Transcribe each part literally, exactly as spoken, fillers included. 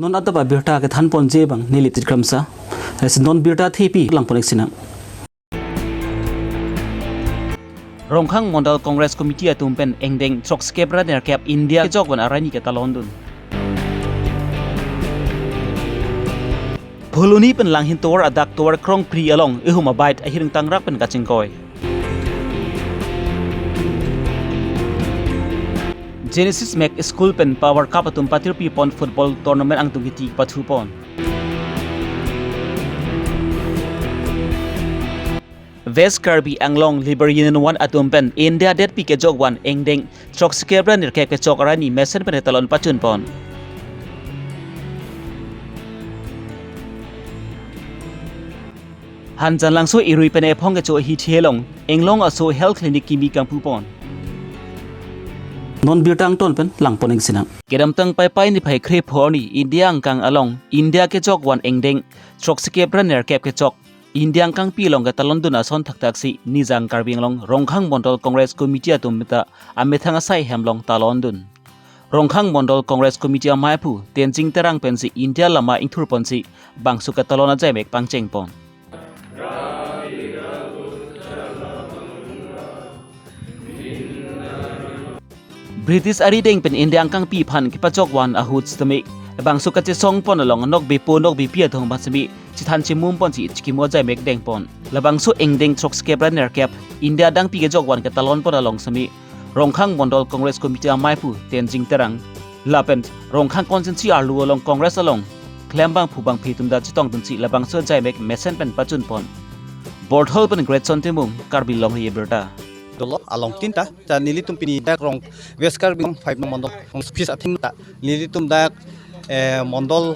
Non adap abirta kethan ponji abang neli Tit Kramsa. Lasi non birta thepi lang pon-ik sinang. Rongkhang Mondol Congress Committee atum pen angdeng throksikep ra nerkep India kejok van arani ketalon dun. Phuloni pen Langhin tovar adak tovar krongphli along ihum abait ahiring tangrak pen kachingkoi. Genesis Mac School pen Power Cup atum patirpi pon football tournament angtung kiti pathu pon. West Karbi Anglong Labour Union one atum pen India detpi kejok van angdeng throksikep ra nerkep kechok arani mesen pen talon pachun pon. Hanjanglangso irui pen ephong kecho ahithi along Inglong aso health clinic kimi kangpu pon. Non birta angton pen lang pon-ik sinang. Kedamtang Paipai niphai kre pho arni India angkang along India kejok van angdeng throksikep ra nerkep kechok India angkangpi along ketalon dun ason thakthak si Nijang Karbi Anglong Rongkhang Mondol Congress Committee atum ta amethang asai hem along talon dun. Rongkhang Mondol Congress Committee amei aphu Tenzing Terang pensi India lama ingthur ponsi bangso ketalon ajaimek pangcheng pon. British arideng pen India angkangpi aphan kepachok van ahut sitame bangso kachesong pon along nokbepo nokbepi atum aphan sitame chethan chemum ponsi chikimo ajaimek deng pon. Labangso angdeng throksikep ra nerkep India dangpi kejok van ketalon pon along sitame Rongkhang Mondol Congress Committee amei aphu Tenzing Terang lapen Rongkhang constituency arlo along Congress along klembangphu bangphi atum ta chetong dunsi labangso ajaimek mesen pen pachun pon. Borthol pen Greatson Timung, Karbi Longri Abirta. Dolo along tinta, ta nelitum pini dak Rong West Karbi Anglong five Mondol Congress office athengta nelitum dak, eh, Mondol,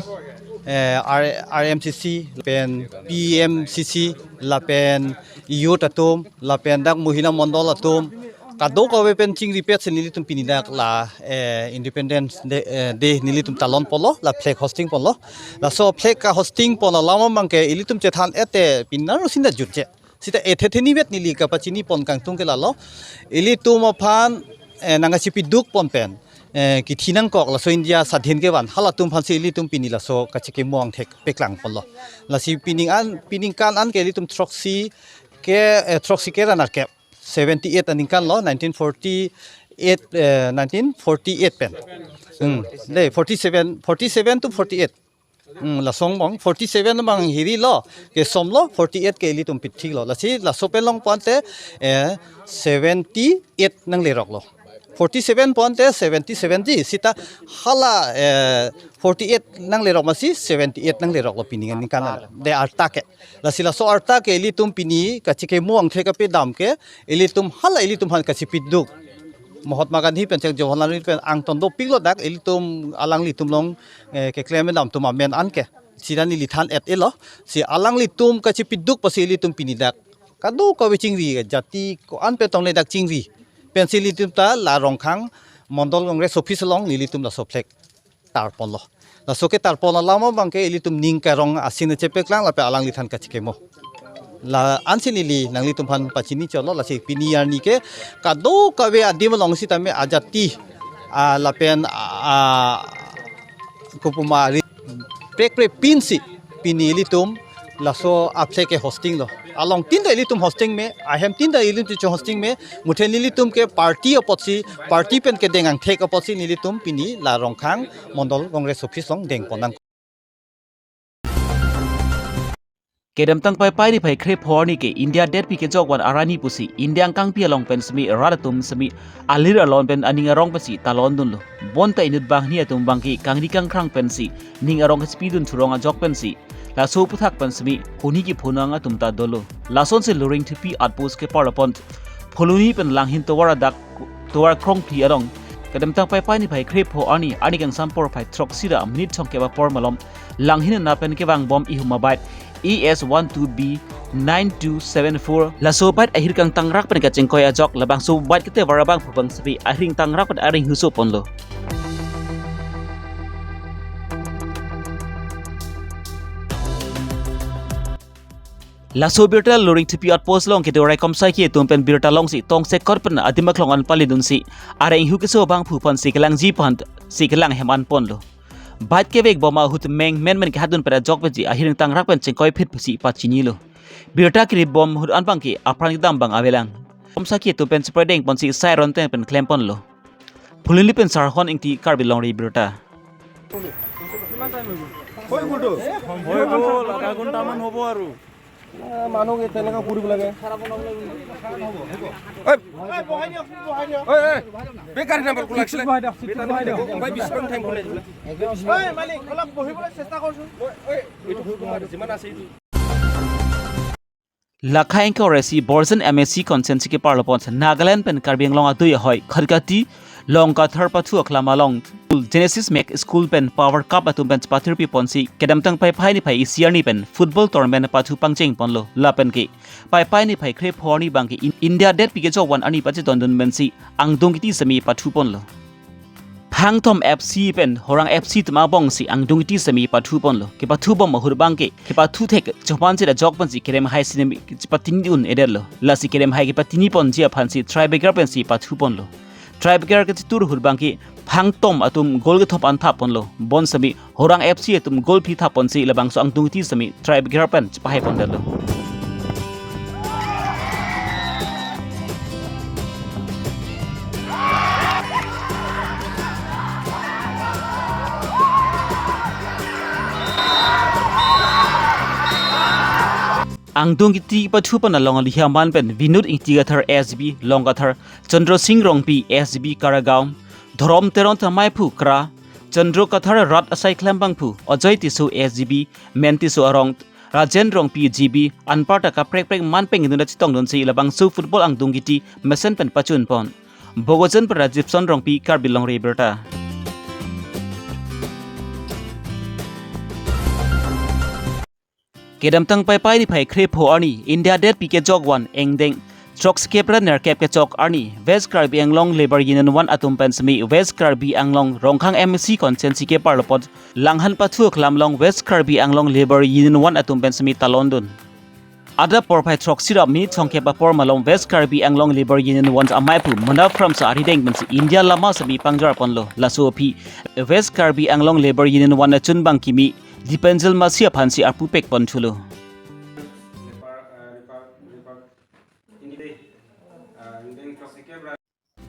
eh, R-, R M C C, lapen P M C C, lapen youth atum, lapen dak Mohila Mondol atum, kadokave pen chingri pet si nelitum pini dak la, eh, Independence Day, eh, Day nelitum talon ponlo, la flag hosting ponlo. Laso flag kehosting pon alam abangke ilitum chethan-et te pini arlosin ta jutje. Sita ethe theni vet neli kapachini pon kangtung ke lalo. Ilitum aphan, eh, nangkachipiduk pon pen, eh, kithi nangkok laso India sadhin kevan halatum aphansi ilitum pini laso kachekimo angthek paklang ponlo. Lasi pining an, piningkan an ke ilitum throksi ke, eh, throksi ke ra nerkep. Seventy-eight aningkan lo, nineteen forty-eight, eh, nineteen forty-eight pen. Hmm, de, forty-seven, forty-seven to forty-eight. Hmm, lason abang, forty-seven abang hiri lo, kesom lo, forty-eight ke ilitum pithik lo. Lasi, laso pen long pon te, eh, seventy-eight nanglerok lo. Forty-seven pon te seventy-seven ji, sita hala, eh, forty-eight nanglerok masi seventy-eight nanglerok lo pining aningkan. De arta ke. Lasi laso arta ke ilitum pini kachekimo angthek kape dam ke ilitum hala ilitum aphan kachipiduk. Mahatma Gandhi pen chek Jawaharlal Nehru pen angton dopik lo dak ilitum alanglitum along, eh, keklem dam atum amen an ke. Sita neli than-et-e lo. Si alanglitum kachipiduk pusi ilitum pini dak kadokave chingri jati ko-an pen tongle dak chingri. Pensi ilitum ta la Rongkhang Mondol Congress office along nelitum laso flag tar ponlo. Laso ketar pon alam abangke ilitum ning karong asin chepaklang lapen alangli than kachekimo. La ansi neli nanglitum aphan pachini cholo lasi pini arni ke kadokave adim along sitame ajati, ah, lapen, ah, kopumari prekpre pinsi pini ilitum laso a-flag kehosting lo. Along tin ta ilitum hosting me, ahem tin ta ilitum chu hosting me, muthe nelitum ke party apotsi, party pen kedeng angthek apotsi nelitum pini la Rongkhang Mondol Congress office along deng pon nang. Kedamtang Paipai niphai kre pho arni ke India detpi kejok van arani pusi India angkangpi along pen sitame rat atum sitame alir alon pen aning arong pensi talon dunlo. Bonta inut banghini atum abangke kangri kangkrang pensi ning arong kachipidun thurong ajok pensi laso aphuthak pen sitame huni kiphonang atum ta dolo. Lasonsi Luring Thepi outpost keparlo pon Phuloni pen Langhin tovar adak tovar krongphli along kedamtang Paipai niphai kre pho arni, arni kangsam porphai throksi ra minute thomkep apor malom Langhin anapen kevang bom ihum abait A S one two B nine two seven four. Laso abait ahir kangtangrak pen kachingkoi ajok labangso abait ketevar abangphu abang sitame ahiring tangrak pen ahiring huso ponlo. Laso abirta Luring Thepi outpost along kedo raikom saiki atum pen birta longsi tongsekot pen adim aklong an palidunsi areng hu keso abangphu aphansi kelangji aphansi kelang hem an ponlo. Bike kevek bom ahut meng menmen kehadun pen ajok pensi ahir ingtangrak pen chingkoi phit pusi pachinilo. Birta kiri bom ahut an abangke apran kedam abang avelang. Bom saki atum pen spreading ponsi siren teng pen klem ponlo. Phuloni pen Sarhon Ingti, Karbi Longri Abirta. হৈ গ'ল, আধা ঘণ্টামান হ'ব আৰু। এ, মানুহ কি তেনেকুৱা কৰিব লাগে? ঐ, ঐ, বে গাড়ী নাম্বাৰ কোন লাগিছিলে? বে, বিশ মিনিট টাইম কোন লাগিছিলে? ঐ, মালিক, অলপ বহিবলৈ চেষ্টা কৰচোন। ঐ, ঐ, এইটো হৈ গ'ল আৰু, যিমান আছে এইটো। Lakha ingkoi ra isi Borjan M A C constituency keparlo apot Nagaland pen Karbi Anglong adui ahoi Khatkhati Longkathar pathu aklam along Genesis Max School pen Power Cup atum pen pathirpi ponsi kedamtang Paipai niphai isi arni pen football tournament pathu pangcheng ponlo. Lapen ke Paipai niphai krepho arni abangke In- India detpi kejok van arni pachetondun pensi angdung kiti semi pathu ponlo. Phangtom F C pen Horang F C atum abongsi angdung kiti semi pathu ponlo. Kepathu bom ahut abangke kepathu thek chopan sida jok pensi kerem hai sinem patini un-edetlo. Lasi kerem hai kepatini ponji aphansi tiebreaker pensi pathu ponlo. Tiebreaker kechitur ahut abangke Phangtom atum goal kethom an thap ponlo. Bonsemi Horang F C atum goal phli thap ponsi labangso angdung kiti semi tiebreaker pen chepahai pondetlo. Angdung kiti pathu pon along alihaman pen Vinod Ingti Kathar S B Longkathar, Chandra Singh Rongpi S B Karagaon, Dhorom Teron Tamaiphu Kra, Chandra Kathar Rat asai klembangphu, Ajoy Tisso S G B, Men Tisso arong, Rajen Rongpi G B, anparta kaprek prek man peng inut chetongdunsi labangso football angdung kiti mesen pen pachun pon. Bogojan pen Rajibson Rongpi, Karbi Longri Abirta. Kedamtang Paipai niphai krepho arni, India detpi kejok van ingdeng throksikep ra nerkep kechok arni, West Karbi Anglong Labour Union One atum pen semi West Karbi Anglong Rongkhang M A C constituency keparlo apot Langhan pathu aklam along West Karbi Anglong Labour Union One atum pen semi talondun. Adap porphai throksi ra minit thomkep apor malom West Karbi Anglong Labour Union One amaiphu Manap Kramsa arideng pensi India lama semi pangjar ponlo. Laso aphi West Karbi Anglong Labour Union One achunbang kimi Dipenjal Masi aphansi arpu pek ponthulo.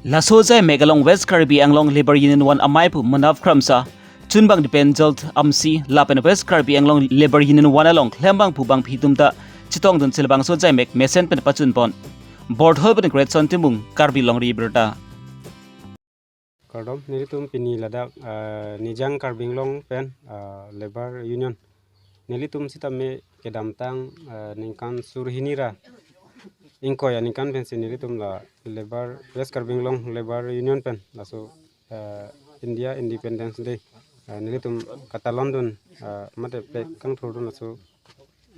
Laso ajaimek along West Karbi Anglong Labour Union One amaiphu Manap Kramsa, chunbang Dipenjal Masi lapen West Karbi Anglong Labour Union One along klembangphu bangphi atum ta chetongdunsi labangso ajaimek mesen pen pachun pon. Borthol pen Greatson Timung, Karbi Longri Abirta. Kardom, nelitum pini ladak, ah, Nijang Karbi Anglong pen, ah, Labour Union. Nelitum sitame kedamtang, ah, ningkan surhini ra ingkoi aningkan pensi nelitum la Labour, West Karbi Anglong Labour Union pen laso, ah, India Independence Day, ah, nelitum katalondun, ah, mate flag kangthurdun laso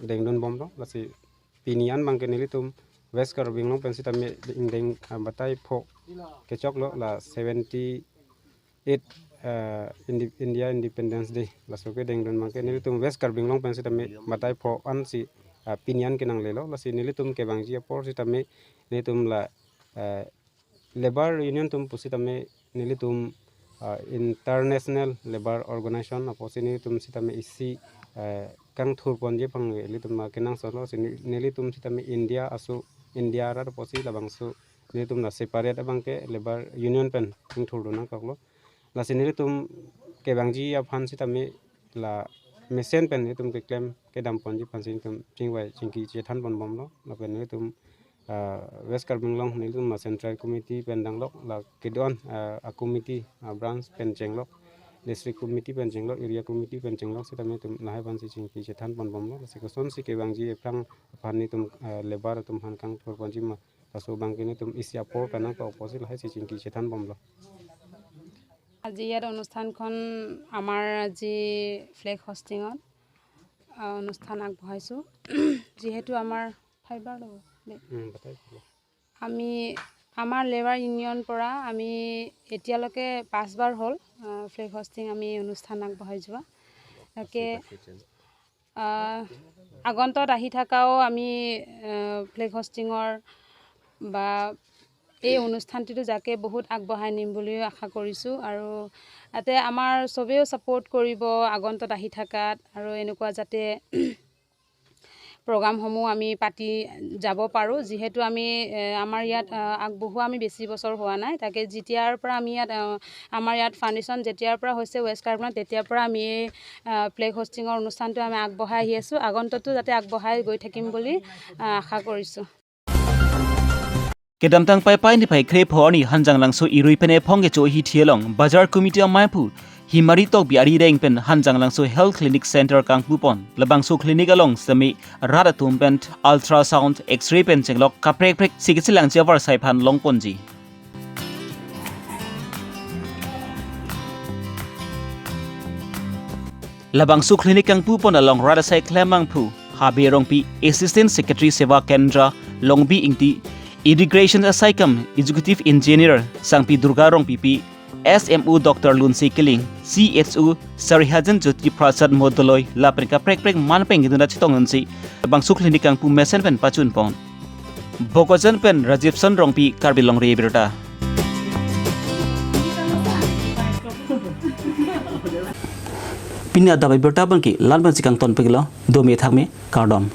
dengdun bomlo, lasi pini an abangke nelitum West Karbi Anglong pen sitame ingdeng, ah, batai pho kechoklo, la seventy eight, ah, Indi- India Independence Day. Laso kedengdun abangke nelitum West Karbi Anglong pen sitame batai pho ansi, ah, pini an kenanglelo. Lasi nelitum kevangji apor sitame nelitum la, ah, Labour Union atum pusitame nelitum, ah, International Labour Organization apotsi nelitum sitame isi, ah, kangthur ponji aphan nelitum ma kenangsotlo, si ne- nelitum sitame India aso, India arat apotsi labangso nelitum la separate abangke Labour Union pen kangthurdun nangkoklo. Lasi nelitum kevangji aphan sitame la mesen pen nelitum keklem kedam ponji aphansi nelitum chingvai chingki chethan pon bomlo. Lapen nelitum, ah, West Karbi Anglong nelitum la Central Committee pen danglok, la kedo-an, ah, a committee, ah, branch pen chenglok, District Committee pen chenglok, Area Committee pen chenglok, sitame nelitum lahai aphansi chingki chethan pon bomlo. Lasi kosonsi kevangji aphrang aphan nelitum, ah, Labour atum aphan kangthur ponji ma, laso abangke nelitum isi apor pen nangkok apotsi lahaisi chingki chethan bomlo. আজি ইয়াত অনুষ্ঠানখন, আমাৰ আজি ফ্লেগ হোষ্টিঙত, আ, অনুষ্ঠান আগবঢ়াইছোঁ। যিহেতু আমাৰ ফাইবাৰ ল'ব দেই। উম, বাতাই দিব। আমি, আমাৰ লেবাৰ ইউনিয়ন পৰা আমি এতিয়ালৈকে পাঁচবাৰ হ'ল, আ, ফ্লেগ হোষ্টিং আমি অনুষ্ঠান আগবঢ়াই যোৱা। তাকে, আ, আগন্তত আহি থকাও আমি, আ, ফ্লেগ হোষ্টিঙৰ বা এই অনুষ্ঠানটিতো যাকে বহুত আগবঢ়াই নিম বুলিও আশা কৰিছোঁ। আৰু ইয়াতে আমাৰ চবেও ছাপোৰ্ট কৰিব আগন্তত আহি থাকাত, আৰু এনেকুৱা যাতে প্ৰগ্ৰামসমূহ আমি পাতি যাব পাৰোঁ। যিহেতু আমি এ, আমাৰ ইয়াত আ, আগবঢ়োৱা আমি বেছি বছৰ হোৱা নাই, তাকে যেতিয়াৰ পৰা আমি ইয়াত আ, আমাৰ ইয়াত ফাউণ্ডেশ্যন যেতিয়াৰ পৰা হৈছে ৱেষ্ট কাৰ্বি আংলং, তেতিয়াৰ পৰা আমি এই ফ্লেগ হোষ্টিঙৰ অনুষ্ঠানটো আমি আগবঢ়াই আহি আছোঁ। আগন্ততো যাতে আগবঢ়াই গৈ থাকিম বুলি আ, আশা কৰিছোঁ। Kedamtang Paipai niphai kre pho arni Hanjanglangso Irui pen ephong kecho hithi along Bazar Committee amei aphu Himari Tokbi arideng pen Hanjanglangso Health Clinic Center kangpupon. Labangso clinic along semi rat atum pen ultrasound, X-ray pen chenglok kaprek prek sikitsi langji avarsai aphan longponji. Labangso clinic kangpupon along rat asai klem abangphu Habe Rongpi, Assistant Secretary Seva Kendra, Longbi Ingti, Integration asai kam Executive Engineer Sangpi Durga Rongpipi, S M O Doctor Lunse Killing, C H O Sarihajan Jyoti Prasad Modoloi lapen kaprek prek man peng keduna chetong unsi labangso clinic kangpu mesen pen pachunpon. Bokajan pen Rajiv Son Rongpi, Karbi Longri Abirta. Pini adap abirta abangke la-an pensi kangton peklo, dome thakme, kardom.